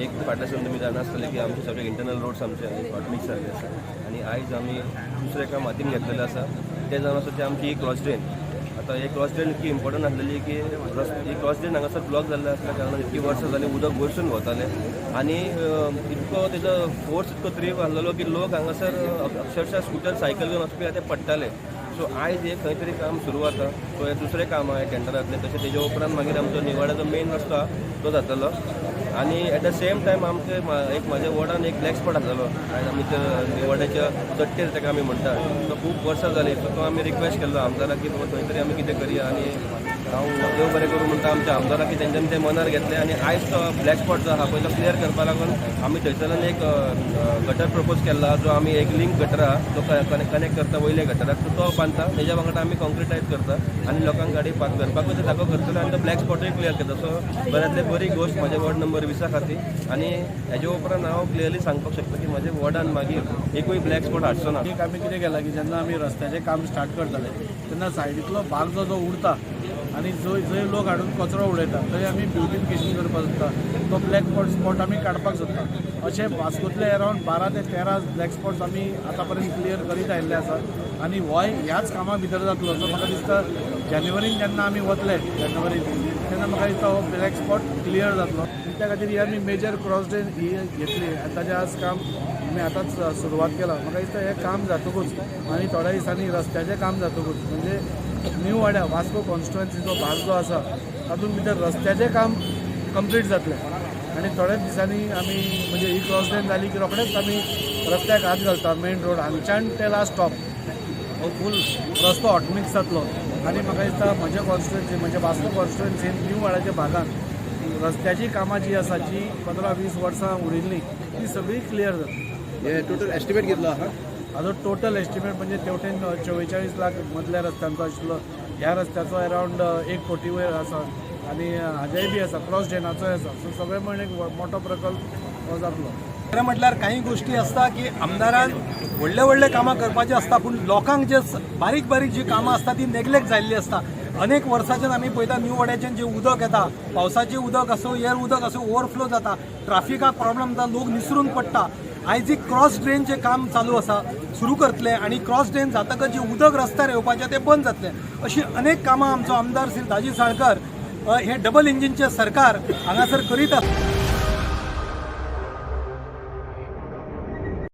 एक फाटल्यासून तुमी जाणा आसतले की आमचे सगळे इंटरनल रोड्स आमचे हॉटमिक्स जाल्ले आसा आनी आयज आमी दुसरें काम हातीन घेतलेलें आसा, तें जावन आसा तें आमची ही क्रॉस ड्रेन. आतां हे क्रॉस ड्रेन इतकी इम्पॉर्टंट आसलेली की ही क्रॉस ड्रेन हांगासर ब्लॉक जाल्ले आसल्या कारणान इतकी वर्सां जालीं उदक वयरसून वतालें आनी इतको तेजो फोर्स इतको तीव्र आसलेलो की लोक हांगासर अक्षरशः स्कुटर, सायकल घेवन वचपी ते पडटाले. सो आयज हे खंय तरी काम सुरू जाता. सो हें दुसरें काम आहा टेंडरांतलें. तशें तेजे उपरांत मागीर आमचो निवाड्याचो मेन रस्तो आहा तो जातलो आनी एट the same time आमचे एक म्हाज्या वॉर्डान एक ब्लॅक स्पॉट आसलेलो. आयज आमी ते निवाड्याच्या चडटेर ताका आमी म्हणटा, तो खूब वर्सां जालीं. सो तो आमी रिक्वेस्ट केल्लो आमदाराक की बाबा थंय तरी आमी कितें करया आनी हांव देव बरें करूं म्हणटा आमच्या आमदाराक की तेंच्यांनी तें मनार घेतलें आनी आयज तो ब्लॅक स्पॉट जो आहा पळय तो क्लियर करपा लागून आमी थंयसरल्यान एक गटर प्रपोज केल्ला, जो आमी एक लिंक गटर आहा, तो कनेक्ट करता वयल्या गटराक. सो तो बांदता, तेज्या वांगडा आमी कॉन्क्रिटायज करता आनी लोकांक गाडी पार्क करपाकूय जागो करतले आनी तो ब्लॅक स्पॉटूय क्लियर करता. सो बऱ्यांतली बरी गोश्ट म्हाज्या वॉर्ड नंबर 20 खातीर आनी हेजे उपरांत हांव क्लियरली सांगपाक शकता की म्हाज्या वॉर्डान मागीर एकूय ब्लॅक स्पॉट हाडचो ना. एक आमी कितें केलां की जेन्ना आमी रस्त्याचें काम स्टार्ट करताले तेन्ना सायडींतलो भाग जो जो उरता आनी जंय जंय लोक हाडून कचरो उडयता थंय आमी ब्युटिफिकेशन करपाक सोदता. तो ब्लॅक स्पॉट आमी काडपाक सोदता. अशें वास्कोतले अरावंड 12 ते 13 ब्लॅक स्पॉट्स आमी आतां पर्यंत क्लियर करीत आयिल्ले आसा आनी होय ह्याच कामा भितर जातलो. सो म्हाका दिसता जानेवारीन जेन्ना आमी वतले जानेवारीन, तेन्ना म्हाका दिसता हो ब्लॅक स्पॉट क्लियर जातलो. त्या खातीर ही आमी मेजर क्रॉस ड्रेन ही घेतली आनी ताजें आज काम आमी आतांच सुरवात केला. म्हाका दिसता हें काम जातकूच आनी थोड्या दिसांनी रस्त्याचें काम जातकूच, म्हणजे न्यू वाड्या वास्को कॉन्स्टिट्युएन्सीचो भाग जो आसा तातूंत भितर रस्त्याचें काम कंप्लीट जातलें आनी थोड्याच दिसांनी आमी, म्हणजे ही क्रॉस ड्रेन जाली की रोखडेच आमी रस्त्याक हात घालता. मेन रोड हांगच्यान ते लास्ट स्टॉप हो फूल रस्तो हॉटमिक्स जातलो आनी म्हाका दिसता म्हज्या कॉन्स्टिट्युएन्सी, म्हणजे वास्को कॉन्स्टिट्युएन्सीन न्यू वाड्याच्या भागान रस्त्याची कामां जी आसा, जी 15-20 वर्सां उरिल्लीं, ती सगळी क्लियर जातली. हे टोटल एस्टिमेट कितलो आहा? हाजो टोटल एस्टिमेट म्हणजे तेवटेन 44 लाख मदल्या रस्त्यांचो आशिल्लो. ह्या रस्त्याचो अरावंड 1 कोटी वयर आसा आनी हाजेय बी आसा, क्रॉस ड्रेनाचोय आसा. सो सगळें मेळून एक मोठो प्रकल्प हो जातलो. खरें म्हटल्यार काही गोश्टी आसता की आमदारान व्हडले व्हडले कामां करपाची आसता, पूण लोकांक जे बारीक बारीक जी कामां आसता ती नेग्लेक्ट जाल्ली आसता. अनेक वर्साच्यान आमी पळयता, न्यू वाड्याच्यान जें उदक येता, पावसाचें उदक आसूं, हेर उदक आसूं, ओवरफ्लो जाता, ट्राफिकाक प्रॉब्लम जाता, लोक निसरून पडटा. आयज ही क्रॉस ड्रेनचें काम चालू आसा, सुरू करतले आनी क्रॉस ड्रेन जातकच जें उदक रस्त्यार येवपाचें तें बंद जातलें. अशी अनेक कामां आमचो आमदार श्री दाजी साळकर, हे डबल इंजिनचें सरकार हांगासर करीत आसा.